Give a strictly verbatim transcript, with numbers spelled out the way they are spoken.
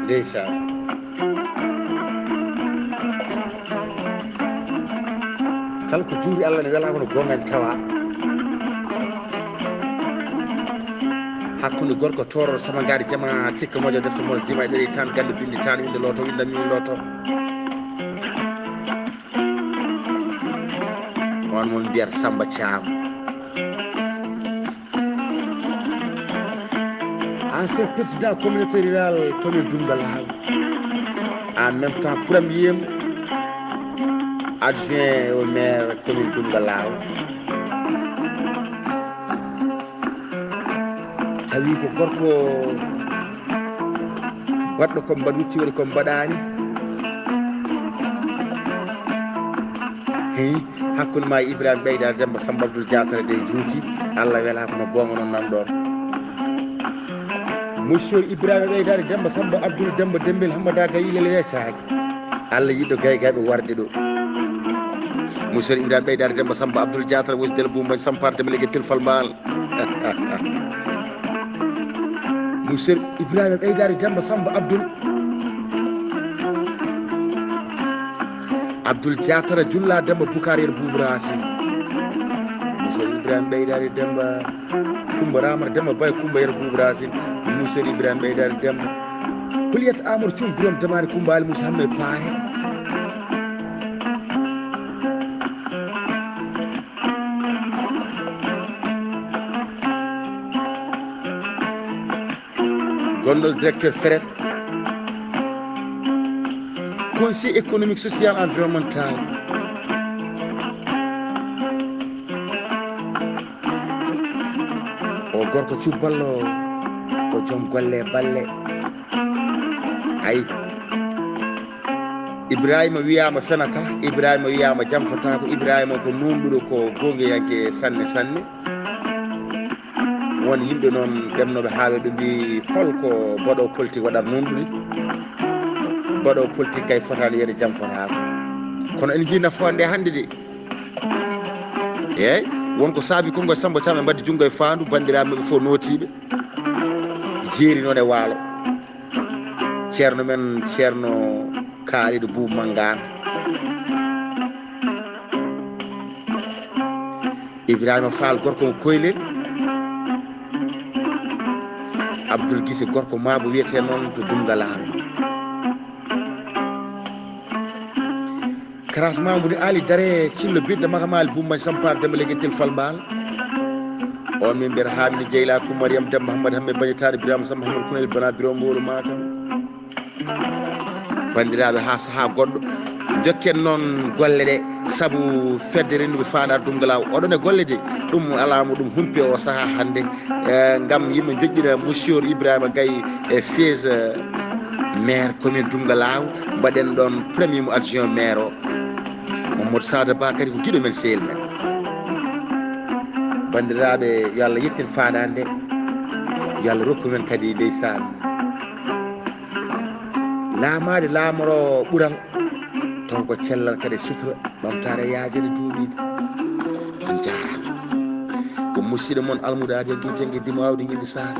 Ndeysaan. Kala ko juuri Allah ne welaa kono goonga ne tawa. Hakkunde gorko tooro sama ngaari jama tikka moƴo defte moƴo jima e ɗeri tan galle bindi tan winde looto winda min looto. On mon mbiyata Samba Thiam. Ancien président communauté rurale commune Doumga Law. En même temps, premier adjoint au maire commune Doumga Law. Tawi ko gorko baɗɗo ko mbaɗ, rutti waɗi ko mbaɗaani. Hey, hakkunde ma e Ibrahima Ɓeydaade Demba Samba Abdoul Diatara de juuti. Allah welaa kono goonga noon nan ɗoon. Monsieur Ibrahima Ɓeydaade Demba Samba Abdoul Demba Dembel Hammada Gaye Lele weecaaki. Allah yiɗɗo gaygayɓe warde ɗo. Monsieur Ibrahima Ɓeydaade Demba Samba Abdoul Diatara wosi dele Bumbañ Sampar Demba Lege Tilfal Mbaal. Monsieur Ibrahima Ɓeydaade Demba Samba Abdoul. Abdoul Diatara Julla Demba Bukar Yer Buubu Racine. Monsieur Ibrahima Ɓeydaade Demba Kumba Ramata Demba Bay Kumba Yer Buubu Racine. Monsieur Ibrahima Ɓeydaade Demba. Kuliyat Amadou Cum Birom Damaani Kumba Ali Moussa Hamme Paare. Gonɗo directeur Fret, conseil économique, social, environnemental. O gorko cubballo, o joom golle balle. Ay, Ibrahima wiyaama fenata, Ibrahima wiyaama jamfataako, Ibrahima ko nuunɗuɗo, ko goongeyanke sanne sanne. Won yimɓe noon ɓemnooɓe haa ɓe ɗo mbii holko baɗoowo politique waɗata nuunɗude. Baɗoowo politique kay fotaani wiyde jamfataako. Kono en njii nafoore nde hannde de. Eey, won ko saabi konngol Samba Thiam ɓe mbaɗi junngo e faandu, banndiraaɓe maɓɓe fof nootiiɓe. Jeeri noon e waalo. Ceerno men, Ceerno Kaalidu Buubu Manngaan. Ibrahima Fall, gorko mo Koylel. Abdoul Gise, gorko Maabo wiyetee noon to Dunngalaan. Karaas Mamoudou Ali Dare Cillo Bidda Makamali Bumma Sampar Demba Lege Tel Falmal. On min mbiyata Hamidou Jeyla Kou Mariam Demba Hamad Hammet Bañataare Birama Samba Hamad Kunel Bana Biro Mboolo Matam. Banndiraaɓe, haa sahaa goɗɗo njokken noon golle ɗe, sabu fedde rennduɓe faandaare Dunngalaan oɗon e golle de, ɗum alaa mo ɗum humpi o sahaa hannde. Eh, ngam yimɓe njoƴƴina Monsieur Ibrahima Gaye e siège, eh, maire commune Dunngalaan, mbaɗen ɗoon premier mo adjoint maire o, Mamadou Sada Ba kadi ko giɗo men, sehil men. Banndiraaɓe, yo Allah yettin faandaare nde, yo Allah rokku men kadi ndeysaan laamaade laamoroo ɓural, taw ko cellal kadi e sutura, ɓamtaare yaajere duumiide. On njaaraama. Ko musiɗɗo mon Almuudo Aadi Aggi Jennge Dimo Aawdi Ngilɗi Saar.